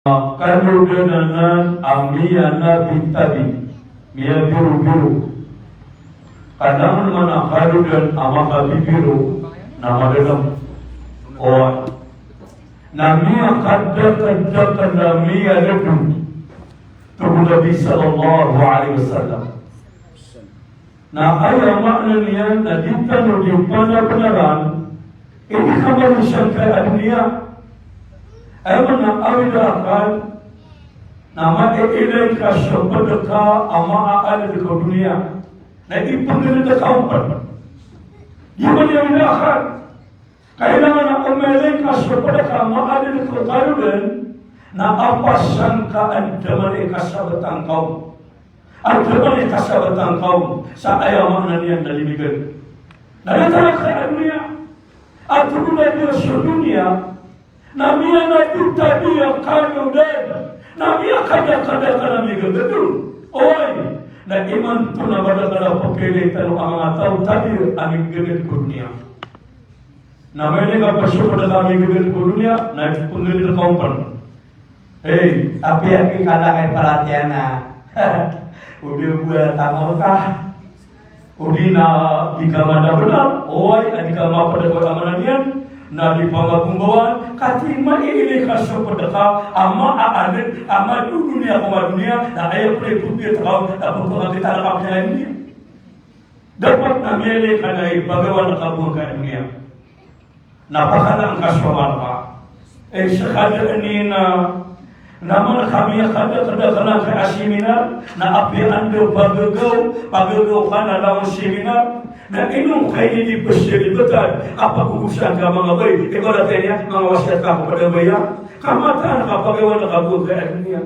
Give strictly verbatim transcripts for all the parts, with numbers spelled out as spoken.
Kalodan anan a miyanabi-tabi, miyabirobiro. Ka langon man a kalodan a makabibiro na madadam. Oway. Na miyakadakadakl a miyaladong. Tig o Nabi sallallahu alaihi wasallam. Na aya maana niyan na di tano di panabenaran, ini ka manusiya angkai a doniya. Aya maana awid a akal, na mailay ka so pd ka a maadn ko doniya. Na ipnggalid ka on pn. Di man aya awid a akal. Kailangan a omelay ka so pd ka a maadn ko kalodan, na apasang ka andamanaya i kasabtan ka on. Andamanaya i kasabtan ka on, sa aya maana niyan na limigan. Na datar angkai a doniya. A tig o Nabi a so doniya, na miyanabi-tabi a kalodan, na miyakadakadakl a migagadon. Oway, na imanto na madakl a pkhailay tano a manga taw tabiya a migagadon ko doniya. Na mailay ka pd so pd ka a migagadon ko doniya, na ipnggalid ka on pn. Hey, apiya ki kala kay paratiyaya. Odi oba tama ka. Odi na di ka manabenar, oway, a di ka mapd ko aya maana niyan, na di pamagombawan, ka tig iyan mailay ka so pd ka a maadn, a madodoniya ko madoniya, na aya pd i ppiya ka on, na pphakakita ka a doniya. Dapat na miyailay ka na ipagawan ka bo angkai a doniya. Na pakalang ka so marka. Eh, sa kadaan iyan na, na man ka miyakadakadakl angkai a seminar, na apiya anda pagagaw, pagagaw ka na langon seminar, na ino ka ini di psiribatan a pagogosan ka manga bay, ibarat iyan a manga wasiyat ka ko pd a bay a, ka mataan ka pagawan ka bo angkai a doniya.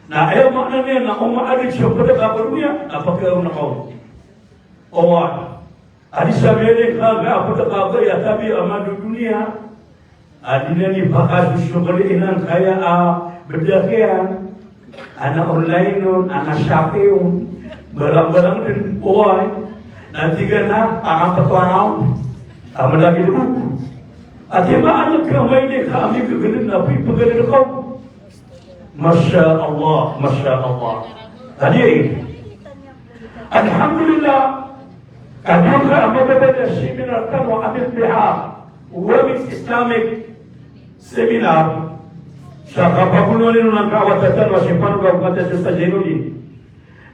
Na aya maana niyan na o maadn so pd ka ko doniya, na pagawan ka on. Oway. A di sa miyailay ka angkai a pd ka a bay a tabiya a madodoniya. A di niyan ipakasosokalin angkaya a bdak iyan. Ana online on, ana Shopee on, barangbarang dn, oway. Na tig iyan a, a kapatoan on. A mlagid on. A di maana ka mailay ka a migagadon na pipgalid ka on. Masha Allah, masha Allah. Hadirin. Alhamdulillah. Kagiya a mababaya a seminar tano a Amin Bihar, Women's Islamic Seminar, sa kapagonowan iyan on angkaya a wata tano a si Panoga Mukaddas Ustadh Zainuddin.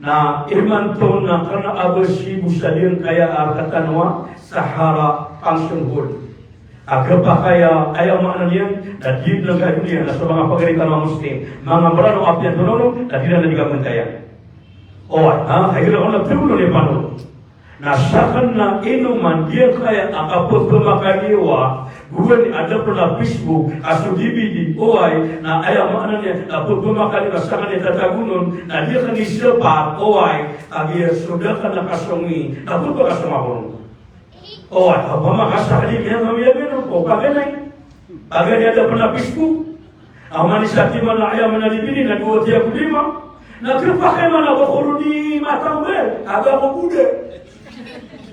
Na imanto na kna a ba sii bo sa giyangkaya a rk tano a Sahara Function Hall. A khapakay a, aya maana niyan, na di dn angkai a doniya, na so manga pagari tano a Muslim, manga Mranaw a piyantonono, na di dn a di kapantaya. Oway, ha, hay gira on na piyagolawla i Panoga. Na sakn na ino man giyangkaya a kapphmakaliyo a, gowani a da pn a Facebook, a so D V D, oway, na aya maana niyan, na pphmakaliyo a sakn i tatago on, na di akn isapar, oway, kagiya so da akn a kasongi, na pphakasong a korong. Oway, opama ka sakn iyan a miyaganay, o paganay. Paganay a da pn a Facebook. Oman i satiman a aya maana niyan na dowa tiyago lima. Na khapakay man a ba ko ron i matambal, a ba ko boda.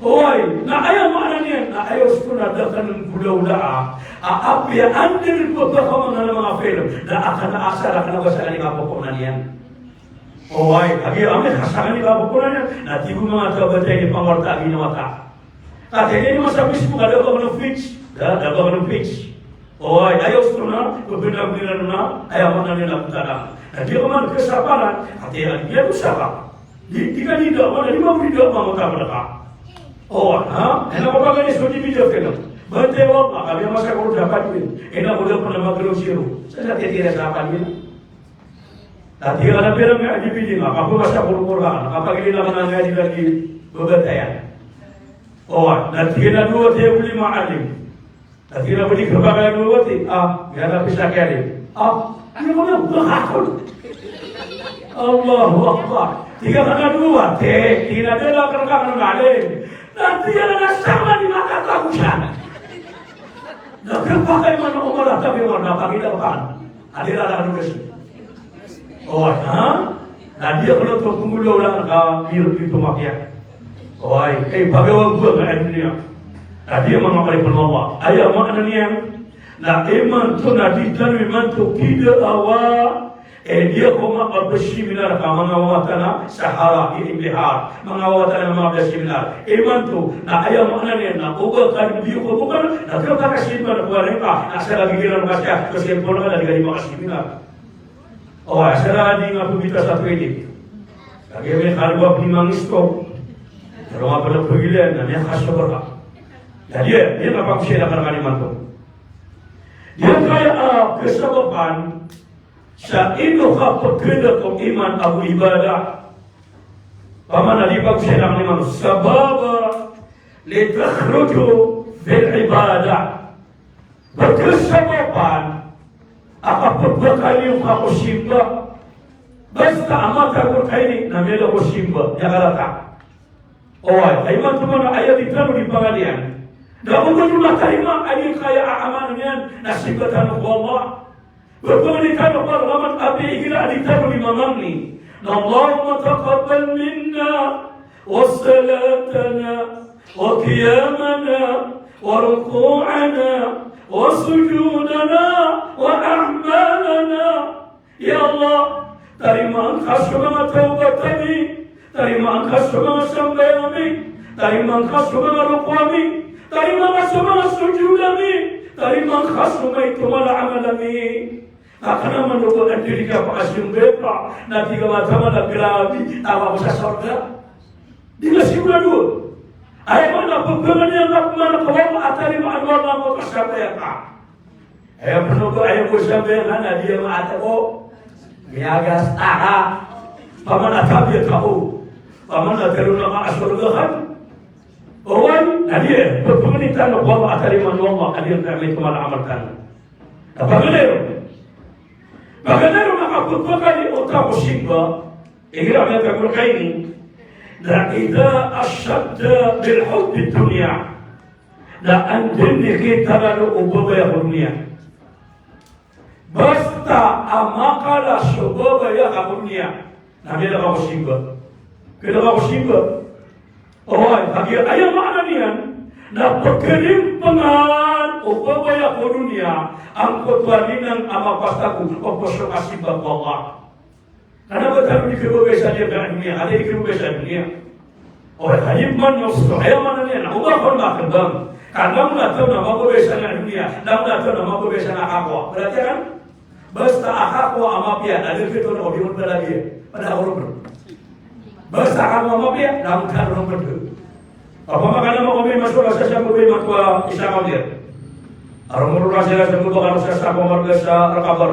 Oway, na aya maana niyan, na aya osto na da akn golawlaa. A, apiya anda dn pphakaoma na manga film. Da akn a asar, akn a ba sakn i kapphakaoma niyan. Oway, kagiya amay ka sakn i kapphakaoma niyan, na tig o manga taw a ba taw ini pangwarta a ginawa ta. Katii niyan masa Facebook a da ba kano page, da, da ba kano page. Oway, aya osto na, pphanagonan na, aya maana niyan na ptadam. Na di ka man kasaparan, katii niyan di ka sapa. Di, di ka di da, mana di ma di da, ma mata ka. Oway, ha? Ena ko ba kani so di bida kano. Bante wa ma, kagiya masa ko da pa din. Ena ko da pn a magro zero. Sa sa titira sa pa din. Dati ka na pira nga di bidi nga, kapamasa ko Qur'an, kapagilid ka na nga di lagi babatayan. O, dati ka na dowa tiyago lima alim. Dati ka na bidi ka ba ka dowa ti, ah, nga na pisa kaya di. Ah, di ko na bakakol. Allahu Akbar. Tig ka na dowa ti, tig ka na dala ka na alim. Dati ka na sama di makatago siya. Na kapakay man o mala tabi man na pagilid ka. Adi ra na kasi. Oway, ha? Na di ako na to kumulaw lang ka biro dito makiya. Oway, eh, pagawa ko nga doniya. Na di ako makapalit pa Allah. Aya maana niyan, Na imanto na di tano imanto kida a wa, eh, di ako makapeseminar ka manga wawatan a Sahara, i Bihar, manga wawatan a manga seminar. Imanto, na aya maana niyan na o ba ka di ko bokal, na kaya ka seminar ko rengka, na sa lagi giran ka siya, kasi ko na ka di ka di makaseminar. O, asar a di nga pembita sa twenty. Lagi may kalwa penimangisto. Pero nga pala pegilan, na niya kasobra. Jadi, eh, niya kapagsiya na karangani manto. Niya kaya, ah, kasabapan, sa ino ka pekeda ko iman ago ibadah. Pamana di pagsiya na karangani manto. Sababa, litakhruju bil ibadah. Ba kasabapan a kapebakal iyo ka ko simba. Basta a matag o kaini na miyala ko simba, miyakalata. Oway, aya maana na aya di tano di pangadian. Na o ba di matarima a di kaya a amal niyan na simba tano ko Allah. Ba pangni tano ko Allah, man apiya igira a di tano di mamangni na Allahumma taqabbal minna wa salatana wa qiyamana wa ruku'ana wa sujudana wa a'malana. Ya Allah, tarimaan ka so manga tawbat ami, tarimaan ka so manga sambayang ami, tarimaan ka so manga roko ami, tarimaan ka so manga sujud ami, tarimaan ka so maito mala amal ami. Ka kena man o ba a di ka pakasimba ka, na di ka mataman a grabe, tawa ko sa sorga. Di ka sigurado. Aya maana pagbangan iyan na pman ka wala a tarimaan o Allah ko kasambayang ka. Aya pn o ba aya ko sambayang ka na di a maata ko. Miyagas tara. Pamana tabiya ka o. Pamana tero na ka a sorga ka. Oway, na di a pagbangan iyan na wala a tarimaan o Allah, a di a maito mala amal tano. Na paganay ron. Paganay ron a kapagpakali o taw ko simba, igira a miyatagol kaini, na idha ashadda bil hubbi dunya. Na anda i kitalalo o babaya ko doniya. Basta a makala so babaya ka ko doniya. Na miyala ka ko simba. Kiyala ka ko simba. Oway, kagiya aya maana niyan na pkhalimpangan o babaya ko doniya angkoto a linang a mapasad ko, o ko so kasimba ko Allah. Kna ba tano di khababaya sa doniya, kna di khababaya sa doniya. Oway, khalimpangan o so, aya maana niyan na o ba kon makhabang. Ka langon a taw na mababaya sa doniya, langon a taw na mababaya sa kakowa. Berarti kan? Basta a kakowa a mapiya, na di khatoon o di on pala di. Pada a ron. Basta a kakowa a mapiya, na di khatoon o di. Opama ka na mako mimasola sa sako ba i matoa isa ka dia. A ron ron a sila sa sako ba ka sa sako marga sa rakabar.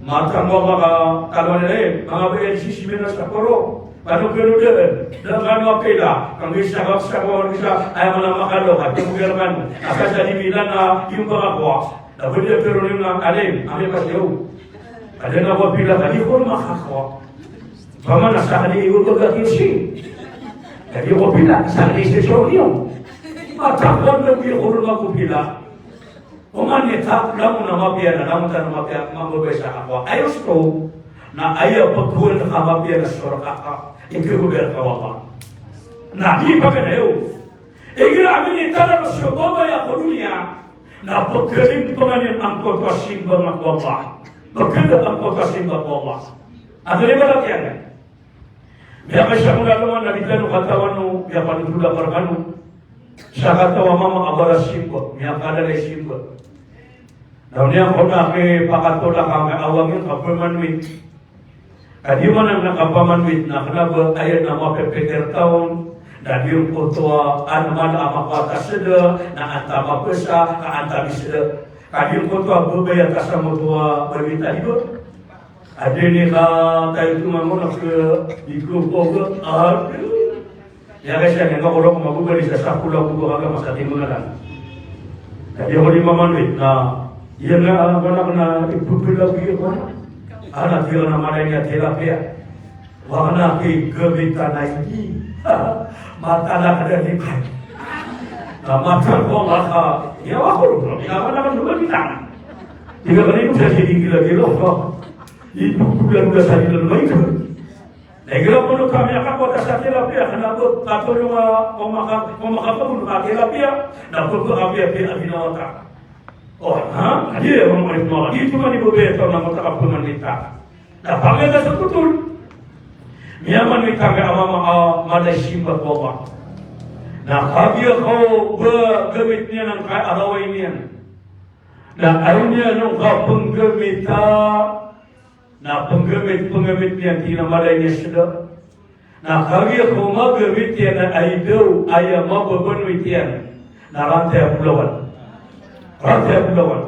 Matang mo ka ka, kano na rin, manga ba yan sisiminar sa koro. Kano kano daan, daan kano a pila, kano isa ka sako marga sa, aya mana makalo, kano kano. Asa sa di bilan na, yung pangakowa. Dapat di a pero rin na alim, ami pas yaw. Kada na ba pila ka di ko makakowa. Pamana sa kadi iwag a kiyosi. Kadi ko pila, sa kadi sa soriyo. Matakowa na di ko mako pila. Oman ita, langon a mapiya na, langon tano mapiya, mababaya sa kakowa. Ayos to, na aya pagkuhan ka mapiya na sorga ka, ikibabaya ka wala. Na di pagkanayo. Igira a minitalalo so babaya ko doniya, na pkhalimpangan iyan angkoto a simba ko Allah. Pkhada angkoto a simba ko Allah. Anda i ba latiyan? Miyakaisa ko na langon a di tano katawan o, miyapanothol a parkano. Sakataw a mama a barasimba, miyakalala i simba. Na oniya ko na kipakatolak angkai a awang iyan ka pmanwit. Ka di man a na kapamanwit na kna ba aya na mapipikir taw on, na di ngkoto a, an mala a makawata sda, na antaa mapasa, ka antaa misda. Ka di ngkoto a babaya ka sa moto a babay ta di ba. Adn i ka tayo tumangolak, eh, di ko ko, eh, adn. Aya ka isa niyan ka ko roo ko mababali sa sakola ko ba ka masa timangalan. Ka di ako di mamanwit na, iya na, ah, wala ka na ipupila ko iya ko na. Ana tira na malay niya tilapia. Wala na ki gamitan na ini. Matala ka dn di ka. Na mata ko Allah ka. Iya wa ko roo. Iya wala ka dn gamitan. Tiga kali ko sa sidi gila-gila. Ibu bulan udah sa gila-gila itu. Na igira pn o kami a kakowa ta sa tilapia, kna ba katolong a, o maka, o makapagod a tilapia, na pagkapiya-piya a binawata. O, ha? Adi, aya mambo a ito mani bo beta na mota ka pman mita. Na pangita sa totol. Miyaman mita ka a mama a mala i simba ko Allah. Na kagiya ko ba gamit niyan angkai a laway niyan. Na aya niyan o kapnggamita. Na pnggamit, pnggamit iyan, tig iyan a mala i niyan sda. Na kagiya ko magamit iyan a aya daw, aya mababanoy iyan, na rantay a bolawan. Rantay a bolawan.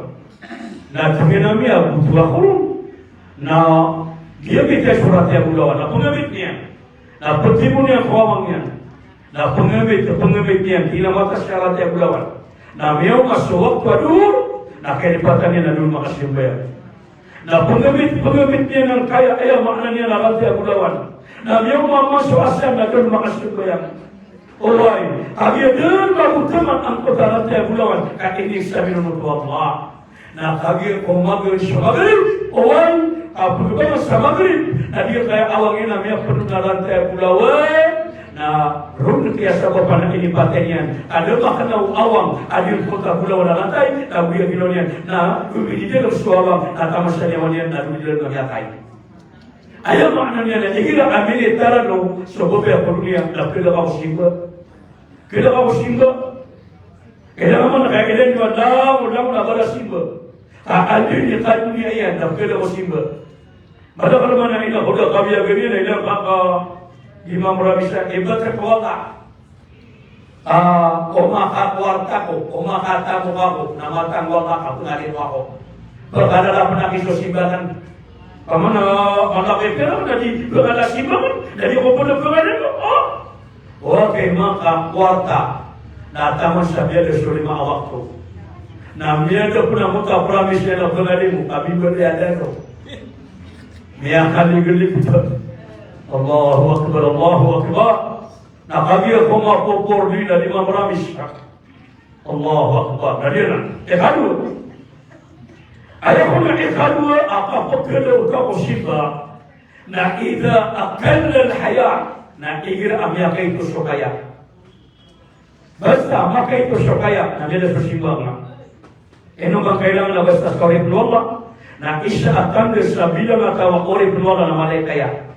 Na tig iyan a miyagoto ako ron. Na giya mita so rantay a bolawan. Na pnggamit iyan. Na ptimo niyan ko awang iyan. Na pnggamit, pnggamit iyan, tig iyan a matas a rantay a bolawan. Na miyaoma so wakto a dohor, na kalipatan iyan a da on makasambayang. Na pnggamit, pnggamit iyan angkaya, aya maana niyan a rantay a bolawan. Na miyaoma man so asar na da on makasambayang. Oway, kagiya da on magotaman angkoto a rantay a bolawan, ka ini sa minonoto o Allah. Na kagiya ko magrib, so magrib, oway, a pgbangon sa magrib, na di kaya awang iyan a miyapno a rantay a bolawan, na ron kiyasabap a inipatay niyan. Ka da makna o awang a di koto a bolawan a rantay, na go iya ginawa niyan, na go minidalam so awang, na taman sa niyawa niyan, na go minidalam a miyatay. Aya maana niyan na igira a minitaran o so babaya ko doniya, na pila ka ko simba. Pila ka ko simba. Kailangan man, kaya kailangan niyo a langon, langon a bala simba. Ka anda niyo kadoniya iyan, na pila ko simba. Madakl man a ina ko da kabiyagan iyan, na ina ka, ka Imam Rabi sa, iba taqwa ka. Ah, o makakuwarta ko, o makatamok ako, na matangwa ka, ka pngalimo ako. Pagkadala pn aki so simbahan. Pamana, malaki pera, na di pagkada simbahan, na di ko pn pngalimo. Oh. Ogaid makakuwarta, na taman sa miyada so lima a wakto. Na miyada pn a mota promise iyan a pngalimo, ka bimbal iyan dn. Miyakaligalig pn. Allahu Akbar, Allahu Akbar. Na kagiya ko mapopor di na lima promise. Allahu Akbar. Na di na. Ikadowa. Aya kon a ikadowa a kapkhadowa ko simba. Na idha aqalla al-haya, na igira a miyakaito so kaya. Basta makaito so kaya, na miyada so simba nga. Ino ba kailangan na basta sa oripn o Allah, na isa a tanda sa bilang a taw a oripn o Allah na mala i kaya.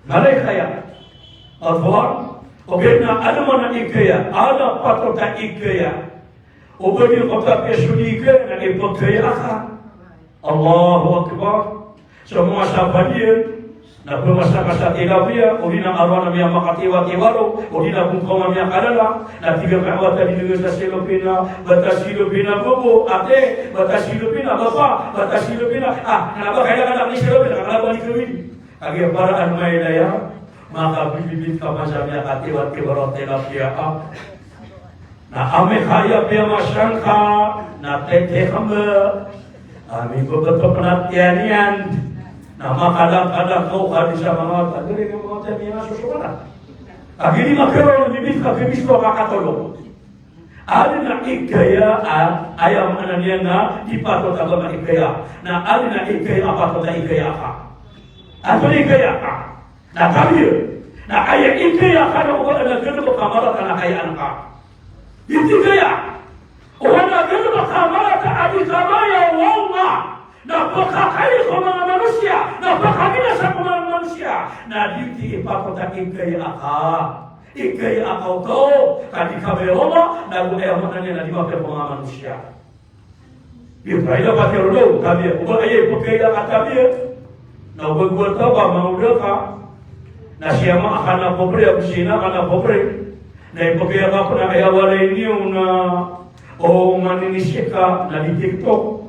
Mala i kaya. Afwan, ogaid na adn man a ikaya, adn a patot a ikaya. O ba di ko kapiya so di ikaya, na ipkaya aka. Allahu Akbar. So manga sapat iyan, na pmasa ka sa tilapiya, odi na aron a miyamakatiwatiwa ron, odi na bongkaw a miyakalala, na tig a kawatan iyan sa silopina, bata silopina bobo, ate, bata silopina bapa, bata silopina, ah, na ba kailangan a silopina, kalaban i kawin. Kagiya para an mailaya, makabibibit ka man sa miyakatiwatiwa ron a tilapiya, ah. Na amay ka aya piyamasa ngka, na tetek ka mba. Ami bebetop na tiyan iyan. Na makadangkadangkaw ka di sa manga wata. Gari nga manga wata niyan a sosokan. Kagiya di makero, di bit ka, di bit ka kakatolo. Adn a ikaya, a, aya maana niyan na di patot a ba maikaya. Na adn a ikaya a patot a ikaya ka. Antonaa i ikaya ka? Na kagiya. Na aya ikaya ka na o ba adn a galbk a marata na kayaan ka. Iti kaya. O adn a galbk a marata a di kamaya o Allah. Na pkakay ko manga manosiya, na pkabinasa ko manga manosiya. Na di ti ipatot a ikaya ka. Ikaya ka oto, ka di kabaya o Allah, na go aya maana niyan na di mapiya ko manga manosiya. Di ba ila pati ron, tabiya. O ba aya ipkaya ka tabiya. Na o ba go a taw ka, mangoda ka. Na siyama ka na pobre, ago sina ka na pobre. Na ipkaya ka pn a aya walay niyo na o maninisi ka na di TikTok.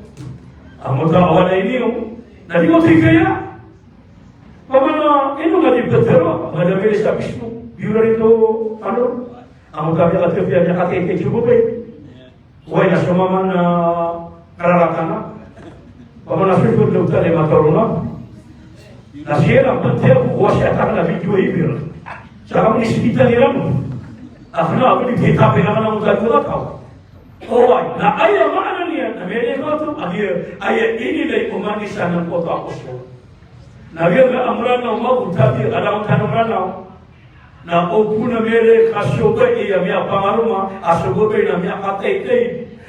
Angkoto a walay niyo na di mapiya. Pamana ino nga di ptero, nga da mili sa Facebook, biyo na rito, ano, angkoto a miyakatpiya, miyakatete, cubo ba. Way na so mama na kararatan na. Pamana so ito, doktor, lima toro na. Na siya na pati ako, kuwa siya tak na video ibir. Sa kami ni sipital iran. Ako na, ako di kita pinaka na mutagura ka. Oway, na aya maana niyan, na miyada ko oto, aya, aya ini lay omani sa nangkoto a koso. Na aya nga a Mranaw, mago tabi, alam tano Mranaw. Na o bo na miyada ka so babay a miyapangaroma, a so babay na miyakataytay.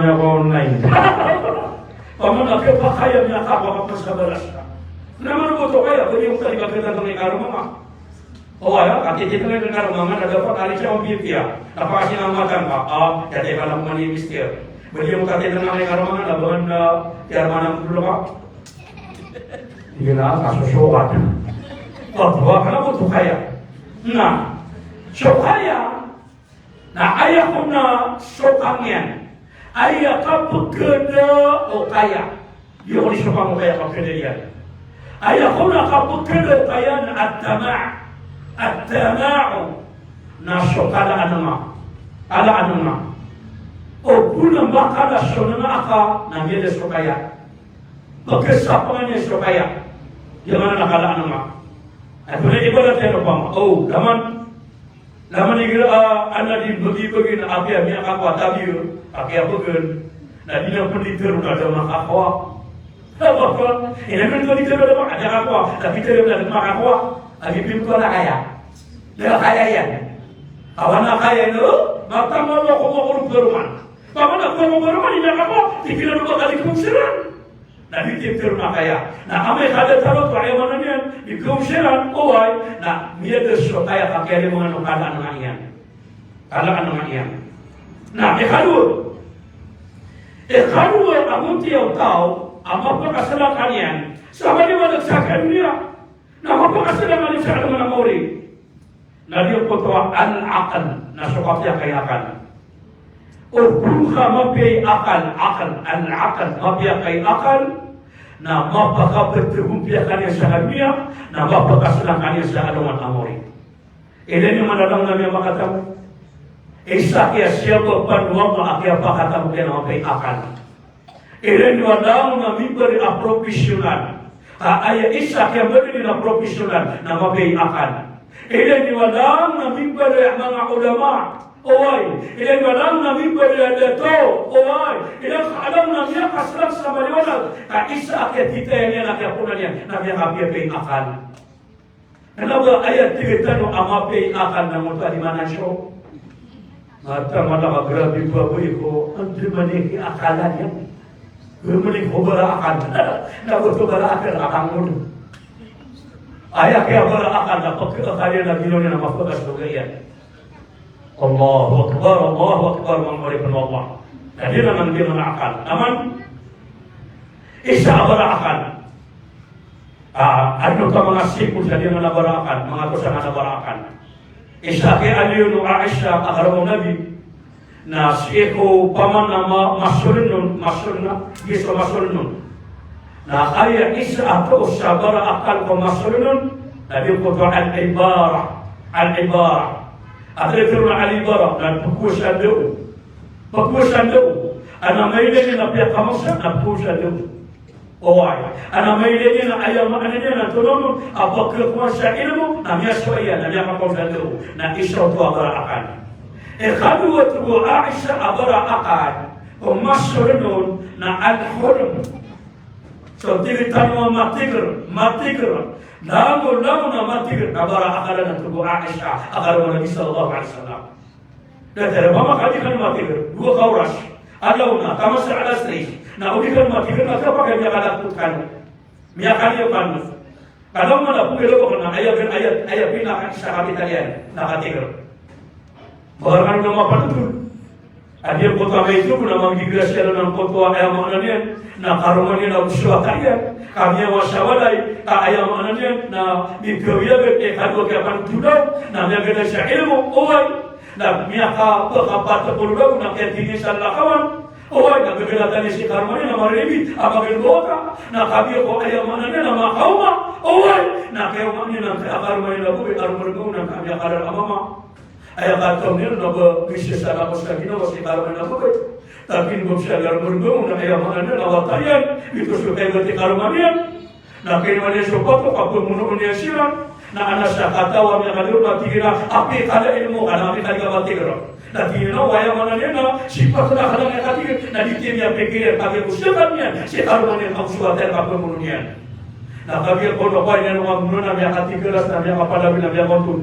kami ako online. Pamana kepakaya niya ka, baka pa sa balas ka. Na manoboto kaya, pwede mo tali ka kita tangay karoma nga. O, aya, ka titi tangay karoma nga, na dapat ari siya ang bibiya. Napakasinamatan ka, ah, kaya tayo ka lang mani mister. Pwede mo tati tangay karoma nga, na ba na, kaya mana mo dulu ka. Ina, kasosokat. Pagwa ka na ko to kaya. Na, so kaya, na aya ko na so kangiyan. Aya kapagkada o kaya. Iyo ko di so kamo kaya kapagkada iyan. Aya ko na kapagkada o kaya na at-tama'. At-tama'u. Na so kala a nanga. Kala a nanga. O bo na makala so nanga aka na miyada so kaya. Pagkasapangan iyan so kaya. Iyan a na kala a nanga. Ay, pwede ibarat iyan o pama. O, laman. Laman igira a, ana di bagi-bagi na apiya miyakakowa tabiyo, apiya bgan. Na di na pn di tero na da makakowa. Apa ko? Ina pn ko di tero da makakowa. Tapi tero na da makakowa. Agi pn ko na kaya. Na kaya iyan. Awan a kaya ino, matama lo ko ko peruman. Pamana ko ko peruman, ina ka ko, di kira do ba kali ko siran. Na di titero na kaya. Na amay ka da taro to aya maana niyan, di kaw siran, oway, na miyada so kaya ka kiyalimangan o kala a nanga iyan. Kala a nanga iyan. Na ikadowa. Ikadowa a matiya o taw a mapakaselangkan iyan sa maliwanag sa doniya. Na mapakaselangkan iyan sa alongan a maori. Na giyangkoto a al-aql, na so kapiya kai akal. O ba ka mapiya i akal, aql, al-aql, mapiya kai akal, na mapakapetagompiya ka niyan sa doniya, na mapakaselangkan iyan sa alongan a maori. Ilay niyo man a langon a miyakatago. Isa kiya siyabapan o Allah a kiyapakatago iyan a mapiya i akal. Ilay niyo a langon a mimbaloy a professional. A aya isa a kiyambaloy niyan a professional na mapiya i akal. Ilay niyo a langon a mimbaloy a manga ulama. Oway. Ilay niyo a langon a mimbaloy a dato. Oway. Ilay niyo a langon a miyakaselang sa maliwanag. Ka isa a kiyatitayan iyan a kiyaponan iyan na miyakapiyapiya i akal. Kna ba aya tig tano a mapiya i akal na ngoto a di manan so. Mata mala ka grabe baboy ko, anda man i akalan iyan. Ba mali ko bara akal. Na ba oto bara akal a kangod. Aya kiyabara akal na pag-akal iyan na ginawa niyan na mapagas so gaya iyan. Allahu Akbar, Allahu Akbar, manga oripn o Allah. Na di na nanggiya manga akal. Aman, isa a bara akal. Ah, adn oto a manga siko sa di ngka na bara akal, manga kosa ngka na bara akal. Isa ki aliyo o Aisha a karoma o Nabi, na sii ko paman a ma-, masoln on, masoln on, giya so masoln on. Na aya isa a too sa bara akal ko masoln on, na giyangkoto a al-ibara, al-ibara. A tig tano a al-ibara, na pkowasa daw. Pkowasa daw. Ana mailay niyan a piyakamosa, na pkowasa daw. Oway. Ana mailay niyan a aya maana niyan na tononon a pkhakowa sa ilmo, na miyasowa iyan, na miyakakowa sa ilmo, na isa oto a bara akal. Ikadowa oto a isa a bara akal ko masoln on na al-hulm. So tig tano a matigr, matigr. Langon, langon a matigr a bara akal na tig o Aisha a karoma o Nabi sallallahu alaihi wasallam. Na tira ba makadigr na matigr, dowa ka oras. Alaw na, taman sa alas tres. Na o di ka matigr na kapakay miyakadakot kano. Miyakaliyo kano. Alaw na, na pagilay ko na aya, aya, aya pinaka isa a kapital iyan na katigr. Magarang na mapanotol. Adi giyangkoto a maito ko na manggigrasya na giyangkoto a aya maana niyan na karoma niyan na oto a kaya. Ka miyawa sa walay, ka aya maana niyan na migawiyagad i kadowa kiyapanotol, na miyagana sa ilmo, oway. Na miyakapakapatapol o dago na kiyatini sa lakawan. Oway, na gagalatan iyan si karoma niyan na mariribi a magalbota. Na kagiya ko aya maana niyan na makaoma. Oway, na kaya maana niyan na kaya karoma niyan na bobay a roma roma na kaya kala a mama. Aya kataw niyan na ba bisa sa lakos ka ginawa si karoma niyan na bobay. Tapi ba bisa a roma roma na kaya maana niyan na wata iyan. Ito so kaya gati karoma niyan. Na kailangan iyan so pato ka pamonoon iyan siran. Na ana sa kataw a miyakadiro na tig iran a apiya kala ilmo ka na apiya kala matigr. Na tig iran o aya maana niyan na sipat na kala miyakatigr. Na di tiyan miyapikir iyan kagiya ko siyakan iyan si karoma niyan ka oto a wata iyan ka pamonoon iyan. Na kagiya ko na kaya niyan o mamono na miyakatigr na miyakapalabi na miyakontol.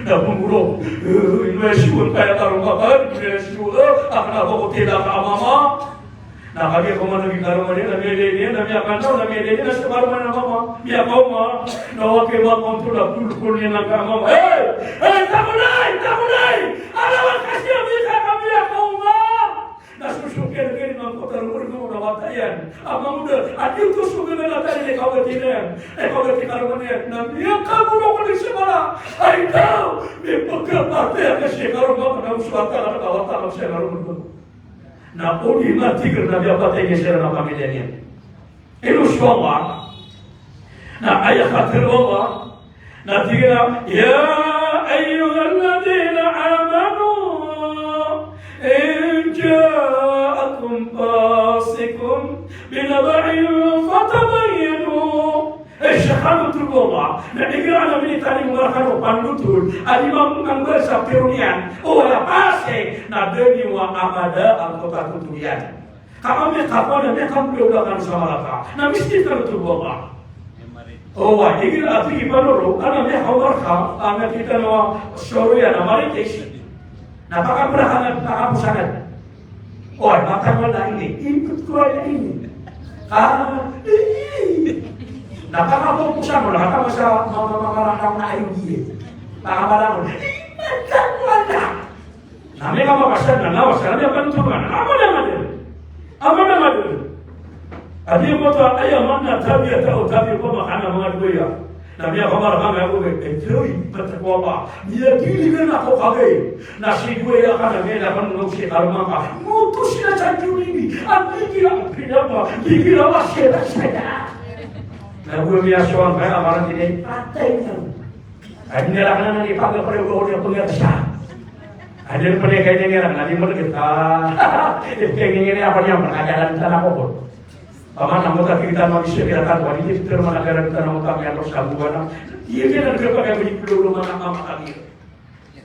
Na pmboro. Eh, ino iyan siyon kaya karoma ka, ino iyan siyon, eh, akn a ba ko tila ka a mama. Na kagiya ko man a giya karoma niyan, na miyailay niyan, na miyakanda, na miyailay niyan, na so karoma niyan a mama, miyakaoma, na o aki makontol a kolkol niyan angka a mama. Hey! Hey, takolay! Takolay! Alawan ka siya, miyaka, miyakaoma! Na so so kiyalagay niyan angkoto a roma roma na wata iyan. A mangoda, a di oto so gagalatan iyan i kawati niyan, i kawati karoma niyan. Na miyakaborok niyan sa mala. Ay, taw! Mipagkapatay ka siya karoma, na oto a wata, na wata ka siya karoma. Na o di matigr na miyapatay niyan siran a pamilya niyan. Ino so Allah? Na aya katharo o Allah na tig iyan a, "Ya ayyuhalladhina amanu, in ja'akum fasiqun binaba'in fatabayyanu." Eh, siya kano, tig o Allah, na igira a minitalingoma rkano o panotol a di mambo kano ba sa tiro niyan, o aya pasik, na da niyo a amada angkoto a totol iyan. Ka amay ka pn na miyakambolaola kano sa Malaka, na miski kano, tig o Allah. O, wa, igira a tig iyan roo, a na miyakaoma rka, a miyakita niyo a soro iyan a marites. Na pakapra ka na, pakaposan ka. Oway, matag wala ini, input ko wala ini. Ah, na kakapoposan o, na kakapasa, ma-, ma-, ma-, ma-, na, na, ayun, iye. Pakamalangon. Matakwala. Na miyakamakasan na lawas, na miyakantoran. Ama na nga dn. Ama na nga dn. Adi ko ta aya maana tabiya ta o tabiya ko makana mga duya. Na miyakamarang ako, eh, eh, Joy, ba't ako ba? Miyagiligan ako kagay. Na si Joy, aya ka na, ngayon ako nung si Karma ka. Mutos na sa Joy ni, ang bigila, bigila pa, bigila pa, sira, sira. Na Joy, miyaswang ka, amaran din, eh, patay na. Adi na lang na, na, ipagkapareho ko niya pangakasa. Adi na pala kayo niya, na, di mo lagi, ah, kayo niya, ako niya, pagkakalan ka na ko. Paman, na mota kita na bisa kira kan, wali kita mana kira kita na mota kaya terus kamu kan. Iya, dia nak kira pakai beli peluru mana mama kami.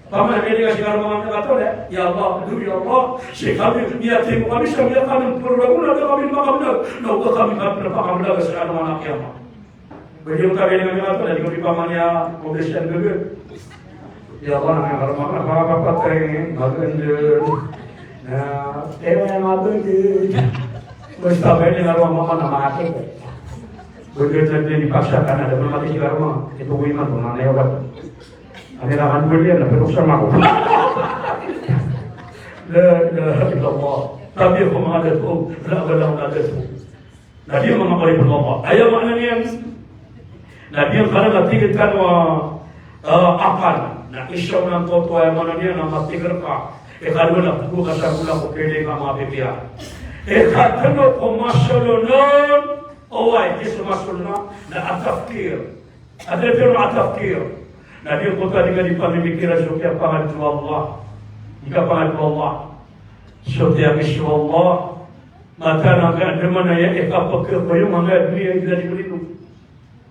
Paman, dia dia sekarang mama kata, ya Allah, aduh, ya Allah, si kami, dia tim kami, sambil kami perlu guna, dia kami makan dah. Nah, udah kami kan, berapa kami dah, sekarang mana kiamat. Bagi mo tabi na kami ato, na di ko di pamanya, obisyan gagawin. Ya Allah, na kami karma, na papapatay, magandun. Na, eh, wala nga ba, eh. Basta ba, di nga mama na mati. Basta na di paksa ka na, dapat mati si karma. Ito ko iman, kung nanay ako. Ano na kan William, na pero sa mako. La ilaha illallah. Tabi ako mga dato, wala, wala akong nadato. Na di manga oripn o Allah. Aya maana niyan. Na di ngka na tig tano a, ah, akal. Na isa on a toto, aya maana niyan na matig rka. Ikadowa na pgo ka sa bola ko pili ka mapipiya. Ikatlo ko masolo on, oway, di so masolo on, na at-tafkir. At-tafkir, at-tafkir. Na di ko ta di ka di pamimikiran so kiyapangadn o Allah. Di ka pangadn o Allah. So kiyamis o Allah. Mataan angka dn man aya i kapkhakoyong angka doniya, igira di malinog.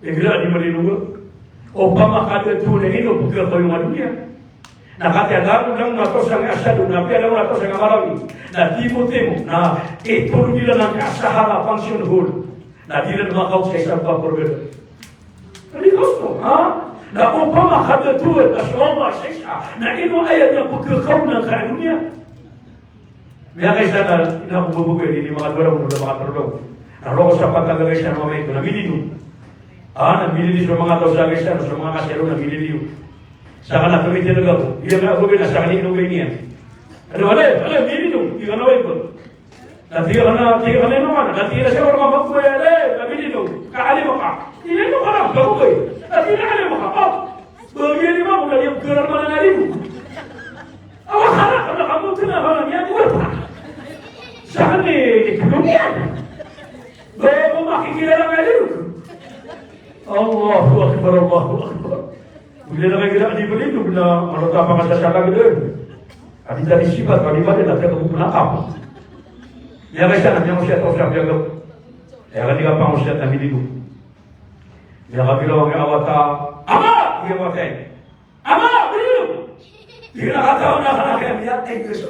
Igira di malinog. Opama ka da toon a ino pkhakoyong a doniya. Na katii a langon, langon a taw sangkai a Sadong, na apiya langon a taw sangkai a Marawi. Na timotimo, na itolog iran angka a sahala, pension hall. Na di iran makaok sa isa a program. Di ka osto, ha? Na opama ka da toon a so Allah sa isa, na ino aya niyan pkhakoyong angka a doniya. Miyakaisa na, ina ko bobogoy, di, di makadwaraw, di makatorodaw. Na roo sa patag a kaisa na mamay ko, na miliyon. Ah, na miliyon so manga taw sa kaisa, so manga kasero na miliyon. Saka na pamitiyan a gapo. Iya ka bobogoy na saka ni ino ba iniyan. Ano, ale, ale, miliyon. Iya ka na way ko. Na tiga ka na, tiga ka na ino ka na. Na tiga na siya, wala ka bobogoy, ale, na miliyon. Ka alim ka. Ino ka na, bobogoy. Na tiga alim ka. Oh. Bagian lima ko na, iya, pkhakoyong angka a doniya. Awa, kala, kala, kamu tena, kala, niyan, wala. Saan ni, ni, kala, niyan. Ba, ba, makikilala ka dito. Allahu Akbar, Allahu Akbar. Bila na kayo kailangan di belido, na, ano, tapang ka sa sakag doon. At di tadi sibat, kami ba din, at saka buko na kap. Niyan ka siya, na, niyan ko siya, to siya, biya ko. Kaya ka di ka pangusiyat na bilido. Niyan ka bilaw ang awata, ama! Niyan ka, ama, belido! Di na kataon na ka na kaya niyan, eh, Diyos.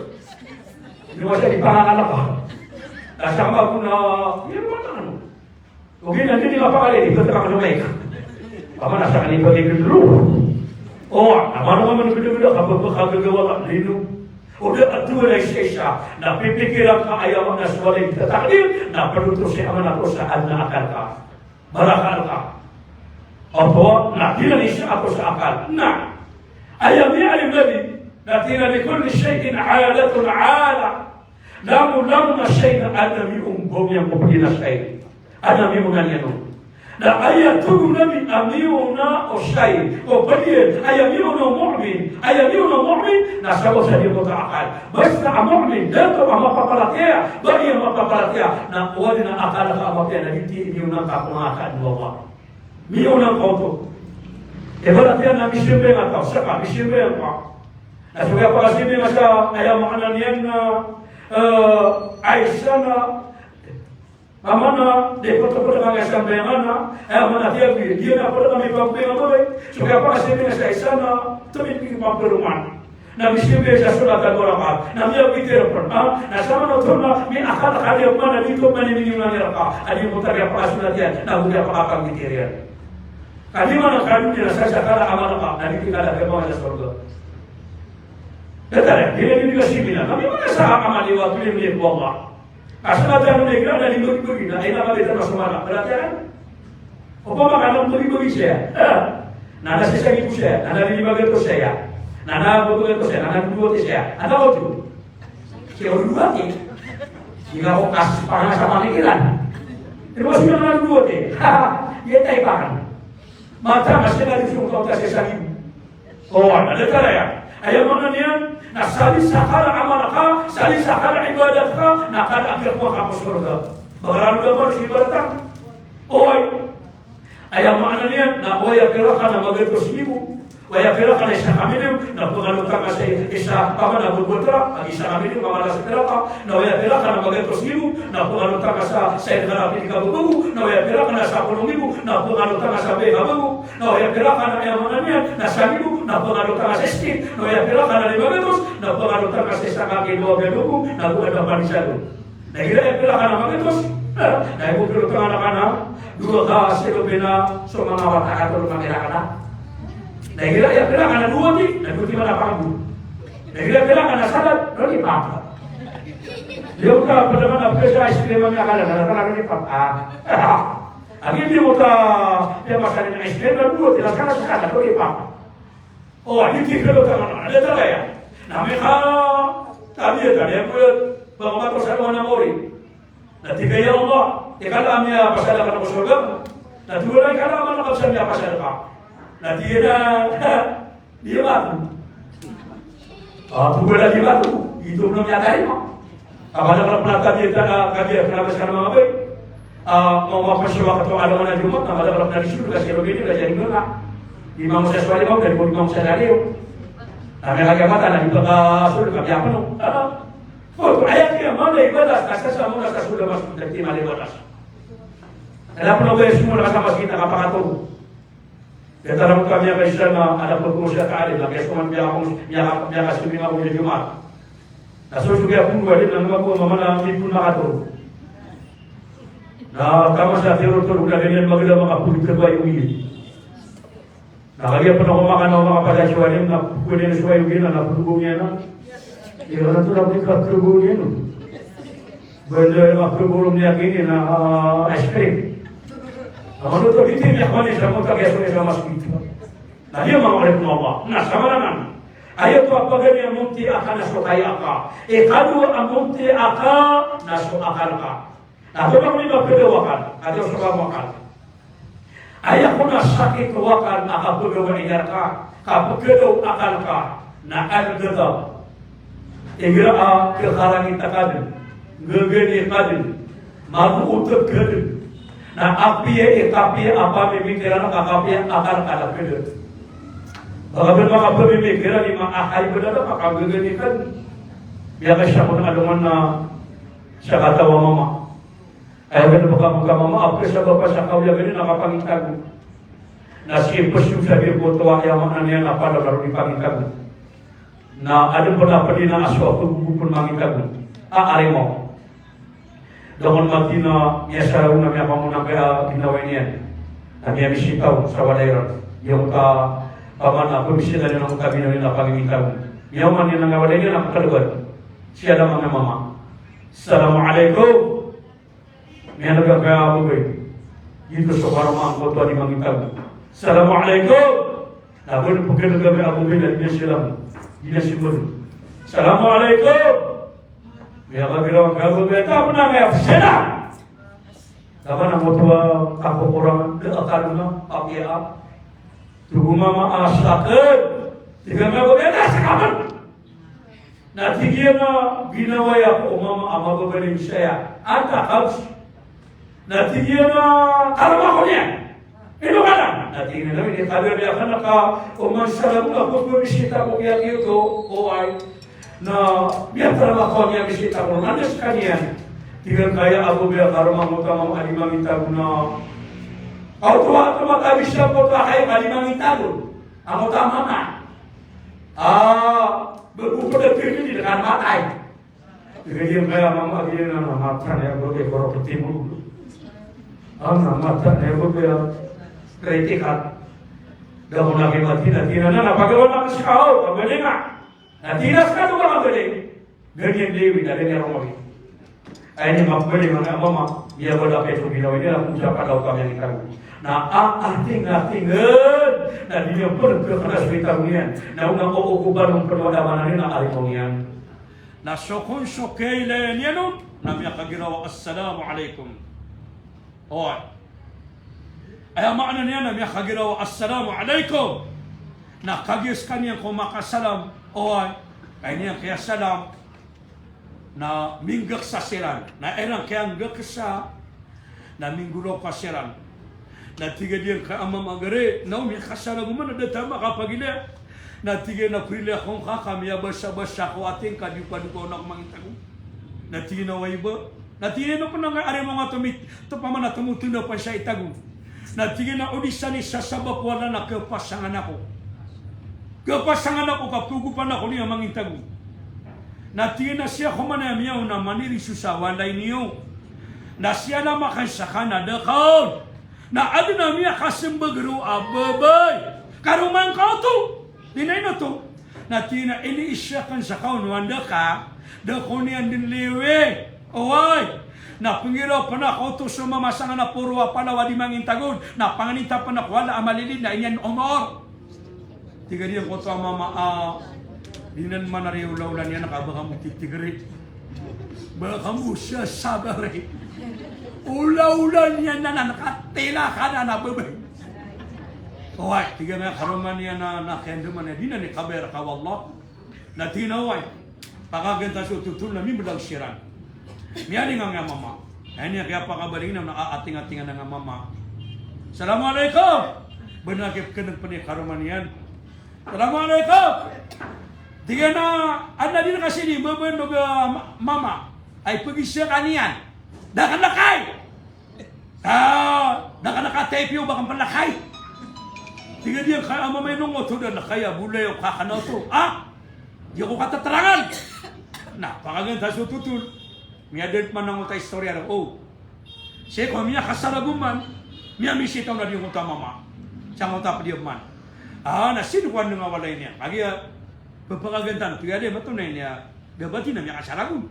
Di mo siya ipangangalak ka. Nasa ka ba ko na, niyan ba taon? Okay, na di nga pakali, di ba taon na may ka? Ama, nasa ka ni pati gudlo. O, ama, ano ka man gudlo-gudlo, kapag makagagawa ka, lino. O da, ato na isa-isa, na pipikiran ka, aya maana so walay tatakdir, na paluto si ama na ko sa adn a akal ka. Barakal ka. Oto, na di na isa ato sa akal. Na, aya miyaaloy a Nabi, na tig iyan a likulli shay'in alatun ala. Langolangon a shay na adn a miyombong iyan ko pd a shay. Adn a miyoona niyan on. Na aya tig o Nabi a miyoona o shay, o pd iyan, aya miyoona o mu'min, aya miyoona o mu'min, na sabap sa di ko ta akal. Basta a mu'min, dato a mapaparatiyaya, ba iyan mapaparatiyaya, na oway na akal ka a mapiya na di, di miyoona ka ko manga akal o Allah. Miyoona ka oto. Ibarat iyan na misimba ka, saka misimba ka. Na so kiyapakasimba sa, aya maana niyan na, eh, isa na, maana, di ko to pd ka nga sambayangan na, aya maana niyan, di na pd ka mipagpinga mo, eh. So kiyapakasimba sa isa na, tumipig pagperuman. Na misimba sa sulat a dua rakaat. Na miyawitir pn, ha? Na samanoto na miyaakal ka di a mana di to mana miniyoona iyan raka. A di ko ta kiyapakasulat iyan, na go kiyapakapagwitir iyan. Ka di mana ka doniya na sa sakala amal ka, na di tig ka da kiyapakasarga. Datar iyan, di na di ka simina. Kami mana sa amal iwa, tuloy mo iyan ko Allah. Ka sa mata no na igira na limbagibagi na ina ka bida na somana. Berarti kan? Opama ka na limbagibagi saya. Na na sisagi ko saya. Na na lima gatos saya. Na na lima gatos saya. Na na dua gatos saya. Ano ko tu? Kaya dua gatos. Sila ko kas pangan sa pamikiran. Terus na na dua gatos. Iya tayo pangan. Mata kasi na di sumpa ka sisagi. O, na datar aya. Aya maana niyan, na salisa kala amal ka, salisa kala ibadat ka, na kala a giya kowa ka ko sorga. Bagarano da man si ibadat ka. Oway. Aya maana niyan, na oway a pira ka na magatos ribo. Oway a pira ka na isa ka milyon, na pangalotan ka sa isa, pamana bobotara, a isa ka milyon, pamana sa pira ka, na oway a pira ka na magatos ribo, na pangalotan ka sa, sa ina ka na pili ka bobogo, na oway a pira ka na sapolo ribo, na pangalotan ka sa beka bogo. Na oway a pira ka na aya maana niyan, na samibo, na pangalotan ka sa iskit. Na oway a pira ka na lima gatos, na pangalotan ka sa isa ka kilo a biyalogo, na go ada panisado. Na igira aya pira ka na magatos, na ibo piro tanga na ka na, dowa ka silo pina so manga wata ka tolo ka mira ka na. Na igira aya pira ka na dowa ti, na dowa ti mana panggo. Na igira aya pira ka na salad, roni papa. Iyo ka padaman a pesa ice cream a miyakala, na roni papa. Ah. Agi di mo ta, iya masali na ice cream na dowa, tila sana sa kala, dowa di pa. O, agi di kalo ta mana, ada ta kaya. Na meka, tabiya ta, iya ko, pangamato sa mga namori. Na tig a, "Ya Allah, ikala ami a pasal ka ko sorga." Na tig iyan a, "Ikala ami a pasal ka." Na tig iyan a, Di ba? Ah, bukan lagi batu. Itu belum nyata ini, Pak. Apalagi kalau pernah tadi kita, ah, kaji, pernah bersama apa? Ah, mau apa sih waktu ada mana Jumat, apalagi kalau pernah disuruh kasih lebih ini, udah jadi enggak. Imam saya suara, Imam dari Imam saya dari. Kami lagi apa, tanah di Bapak Rasul, kami apa, no? Ah. Oh, ayat dia mana ibadah, kasar sama, kasar sudah masuk, dari timah ibadah. Kenapa lo bayar semua, kasar masih kita, apa kata? Kaya taram kami a kaisa na ada pagkos a kaalim, na kaya soman miyaka-, miyaka-, miyakasuming ako sa Jumat. Na so, so kaya pun wali na nga ko mamana mipun makato. Na kama sa tiro to, na ganyan maganda makapun ka ba yung ini. Na kaya pun ako makana, makapada si wali, na kunin si wali, na, na pun ko niya na. Iya, na to na pun ka pun ko niya, no? Banda a pagolom niyan gini na, ah, ice cream. Amay oto, di niyan kawani sa mota, kaya so niyan sa mas dito. Na di niyan mawari ko Allah. Na sama naman. Aya to a paganay a monti aka na so kaya aka. Ikadowa a monti aka na so akal ka. Na so ba ko di ba pwede wakal? Ati so ba wakal? Aya kon a sakit o akal a kapagawa i rka, kapkadaw akal ka, na al-ghadab. Igira a khakarangit ka dn, gagani ka dn, magoot ka dn, na apiya i kapiya a pamimikiran ka, kapiya akal ka na pd. Ba ka bn makapamimikiran i ma a hay bn a da ka gagani ka dn. Miyakaisa kon a alongan na sakataw a mama. Aya ganda pakamoka mama, a pd sa bapa sa kawya ganda na kapangintago. Na sii pd so sabi ko oto a aya maana niyan na pd a karo di pangintago. Na adn pn a pd na aso a pd ko pd mangintago. A, ari mo. Da kon mati na miyasaraw na miyapamona kaya ginawai niyan. Na miyamisitaw sa walay ran. Iyo ka pamana, pamisita niyan na mota ginawai na pangintago. Miyaoma niyan a walay niyan na kalbad. Siya lamang a mama. Assalamu alaikum. Miyaneg a kaya a babay. Giyoto so karoma angkoto a di mangintago. Assalamu alaikum. Na bo pkhaneg a babay na di niyan silam. Di niyan simbol. Assalamu alaikum. Miyakagiraw a kaya a babay. Tapos na kaya psena. Tapos na angkoto a kakokorangan. Da a kalonga. Apiya a. Tig o mama a sakn. Tig a babay a sakn. Na tig iyan a ginawai ako o mama a mababaling saya. Anta kabs. Na tig iyan a karoma ako niyan. Ino ka na? Na tig iyan a, "Ini kadar di akn a ka oman sa labu na ko bisita ko kiya kiyo to, oway." Na miyatarama ko a miyamisita ko, na anda skaniyan? Tig iyan a kaya a babay a karoma angkoto a mama a di mangintago na. Aw to a, to makabisa ko to a kaya a di mangintago. Angkoto a mama. Ah, bgo pd a tig iyan a di ka matay. Tig iyan a kaya a mama, tig iyan a, "Na mata niyan bo, koro ptimo." Ah, na mata niyan bo, kaya kritikal. Da ko na kimati na tig iyan a, "Na pagawa na ska o, pagawa na." Na tig iyan a, "Ska to ka pagawa." Ganyan di wi, na ganyan roma wi. Aya niyan mapmbaloy manga mama, miyabaloy a pito ginawa iyan, na ko sa padaw kami ang itago. Na a, a, ting, a, ting, eh, na di niyan pn pkhanas so itago niyan. Na o na ko, o ko ba on pn wada maana niyan na arimo niyan. Na so kon so kiyailaya niyan on, na miyakagiraw a, "Assalamu alaikum." Oway. Aya maana niyan na miyakagiraw a, "Assalamu alaikum." Na kagiya skaniyan ko makasalam, oway. Aya niyan kiyasalam. Na minggksa siran. Na iran kiyanggksa. Na minggolaoka siran. Na tig iyan ka a mama, gari, na o miyakasalagoman na da ta makapagilaya. Na tig iyan a, "Prilaya ko ngka ka miyabasabasa ko ating ka di ka di ka ona ko mangitago." Na tig iyan a, "Oway ba?" Na tig iyan a, "Pn angkai arimo nga tomit, to pamana tomotnda pn sa itago." Na tig iyan a, "O di san i sasabap o Allah na khapasangan ako. Khapasangan ako ka pgopan ako niyan mangitago." Na tig iyan a, "Sii ako man aya miyaona maniriso sa walay niyo. Na siyalama akn ska na da ka on. Na adn a miyakasmbag roo a babay. Karoma ngka oto." Di na ino oto. Na tig iyan a, "Iniisa akn ska on o anda ka, da ko niyan dn liwi." Oway. Na pnggiraw pn ako oto so mama sangkanan a poro a palaw a di mangintago on. Na panganita pn ako o Allah a malilid na iniyan omor. Tig iyan oto a mama a, "Di nan manari olaola niyan ka ba kamo titigri. Ba kamo sasabari. Olaola niyan anan ka tila ka anan a babay." Oway, tig iyan a karoma niyan a, na kiyandaman iyan, di nan i kabayar ka wallah. Na tig iyan a, oway, pakagantan so totol na mimblag siran. Miyalingang a mama. Aya niyan kiyapakabaling na, na aating-atingan a mama. "Assalamu alaikum." Ba na kipkhaneg pn i karoma niyan. "Assalamu alaikum." Tig iyan a, "Adn a di ngka sii di mbabandog a ma-, mama. Ay pagisa ka niyan. Da ka lakay. Ah, da ka lakay, taypiyo ba ka pn lakay." Tig iyan ka a mama, "Ino ngka oto da lakay a bolayoka akn oto? Ah, di ako kataterangan." Na pakagantan so totol. Miyadn pman angkoto a istorya roo. Sii ko miyakasalagoman, miyamisita on a di angkoto a mama. Sangkoto a pd iyan man. Ah, na sii ko andang a walay niyan. Kagiya pphakagantan, tig iyan a, "Mato na ini a, da bati na miyakasalagoman."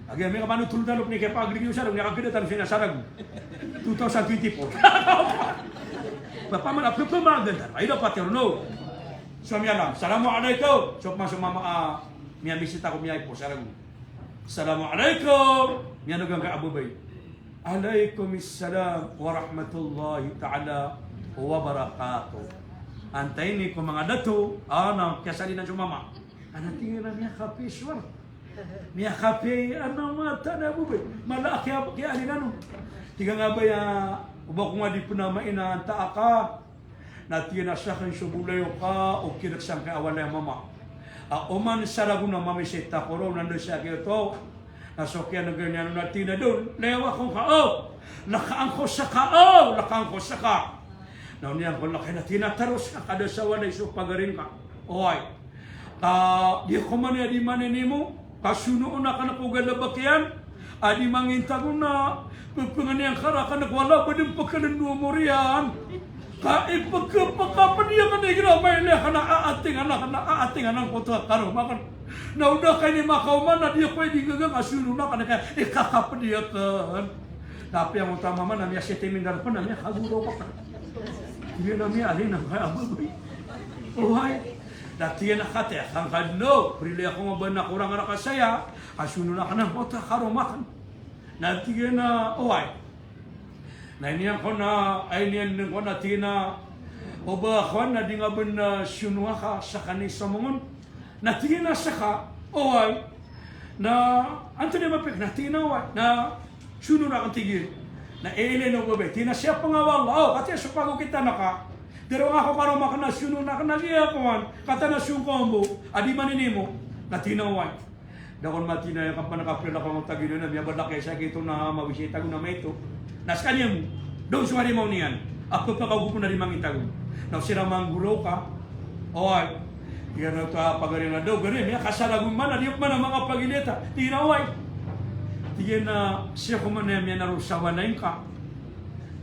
Kagiya miyakapanotol tano pn i kiyapagrig iyo sa, miyakagdatan sii na salagoman. Two thousand twenty-four. Ba pman a pphakagantan. Ay, da pati ron, no. So miyalam, "Assalamu alaikum." So pman so mama a miyamisita ko miyaipo, salagoman. "Assalamu alaikum." Miyanegang ka a babay. "Alaikumissalam warahmatullahi ta'ala wabarakatuh." Antaa ini ko manga dato, a, na kiyasalinan so mama. Ana tig iyan a miyakapiya so ar-, miyakapiya a mata na babay. Mala a kiya-, kiyalinan on. Tig iyan a, "Babay a, o ba ko nga di pn a maina antaa ka?" Na tig iyan a, "Sakn so bolayoka o kiyadak sangkai a walay a mama. A, oman sa ragon a mamisita ko ron, na da sa giyoto." Na so kiyaneg iyan on na tig iyan a, "Don, layawa ko ngka o. Lakaan ko ska o, lakaan ko ska." Na oniyan ko lakay na tig iyan a, "Taros ka, ka da sa walay so pagari ngka." Oway. Ka di ko man aya di maninimo, ka sonoon akn ko galbk iyan a di mangintago na pphangnin ka rakn ko Allah ba dn pkhalndo a omor iyan. Ka ipkapakapd iyan ka na igira mailay ka na aating anan, ka na aating anan ko oto a karoma akn. Na o da ka ini makaoma na di ko aya di gaga ka sonoon akn ka ikakapd iyan akn." Na apiya angkoto a mama na miyasitimin darpa na miyakagolaoka pn. Tig iyan a miyalinang ka a babay. Oway. Na tig iyan a, "Kataya ka ngka dn o, prilaya ko nga ba na korang rka saya a sonoon akn angkoto a karoma akn." Na tig iyan a, "Oway." Na iniyan ko na, ay iniyan ko na tig iyan a, "O ba kowan na di nga ba na sonoon ka sa kani somong on?" Na tig iyan a, "Ska." "Oway." Na, "Antonaa i mapik?" Na tig iyan a, "Oway." Na sonoon akn, tig iyan. Na iilay o babay, tig iyan a, "Siyapa nga o Allah, o, kataya so pagokitan ka. Tero nga ko karoma akn na sonoon akn a giya kowan, katii na song ko ombo a di maninimo." Na tig iyan a, "Oway." "Da kon mati na aya kapan a kapila ko angkoto a giya na miyabalak iyan sa giyoto na mawis i tago na maito. Na skaniyan, da on so arimaw niyan a pphakaogop on a di mangintago. Na o siran manggolaoka." Oway. Tig iyan a oto a pagari na, "Da o gari, miyakasalagoman a di ako man a manga pagilaya." Tig iyan a, "Oway." Tig iyan a, "Sii ako man aya miyanaro sa walay ngka.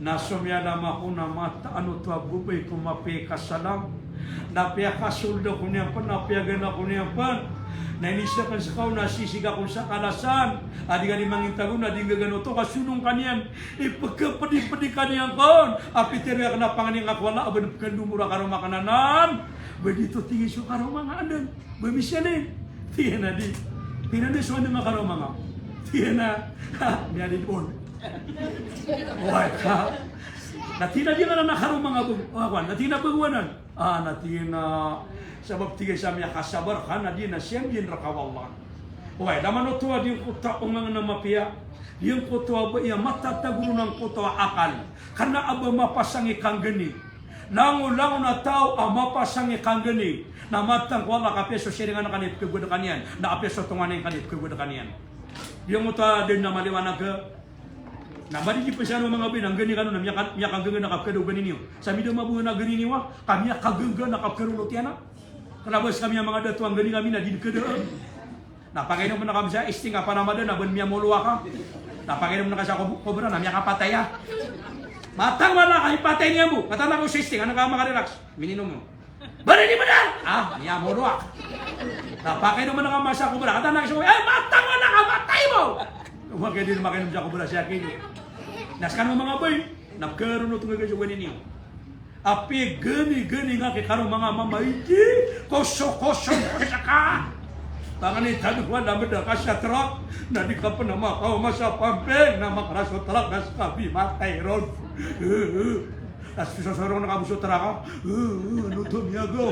Na so miyalam ako na mataan oto a babay ko mapiya i kasalam. Na piyakasold ako niyan pn, na piyagana ako niyan pn. Na inizaan ka on sa kaon na sisig akon sa kalasan. A di ka di mangintago na di nggagano to ka sonong ka niyan. Ipekepedipedi ka niyan kon. A pitero iyan a pangni nga ko wala a ba na pekandomo ra karoma ka anan. Ba di to tig iyan so karoma nga anan. Ba misalin. Tig iyan a di. Tig iyan a di so anan nga karoma nga. Tig iyan a. Ha, niyan di on. Oway ka. Na tig iyan a di nga anan a karoma nga bego. O, ako, na tig iyan a bego anan. A, na tig iyan a sabap tig iyan sa miyakasabar ka na di na siyambin reka o Allah. Oway, da manoto a di ngkoto a ongang na mapiya. Di ngkoto a ba iya matatago ron angkoto a akal. Kena a ba mapasang i kanggeni. Langolangon a taw a mapasang i kanggeni. Na matang ko Allah ka apiya so siringan ka na ipekegod ka niyan. Na apiya so tonganay ka na ipekegod ka niyan. Di ngkoto a den na maliwanag ka. Na madi di pesa no manga bai na nggeni kano na miyaka-, miyakagengga na kapekada o geni niyo. Sa mida mabonga na geni niyo a, ka miyakagengga na kapekada o lotiana. Kena ba sekami a manga dato a nggeni kami na di dekada. Na pakainom na kami sa isting a panamada na ben miyamolowa ka. Na pakainom na ka sa kob-, kobra na miyakapatay a. Matang wala ka ipatay niyan bo. Kataan ako sa isting, anan ka makarelax. Mininom mo. Bari di benar. A, miyamolowa. Na pakainom na ka masa kobra. Kataan ako sa, e, matang wala ka, matay bo. Makainom, makainom sa kobra siya kini. Na sekano manga bai. Na pekaronotonga ka so geni niyo. Apiya geni-geni nga ki karoma nga mama igi, koso-koso ko seka. Tangan i tadu ko anda meda ka sa trak, na di ka pen a makaoma sa pamping, na makara so trak, na seka bi matay ron. Na sosorongan ka bo so trak a, ano to miyagaw.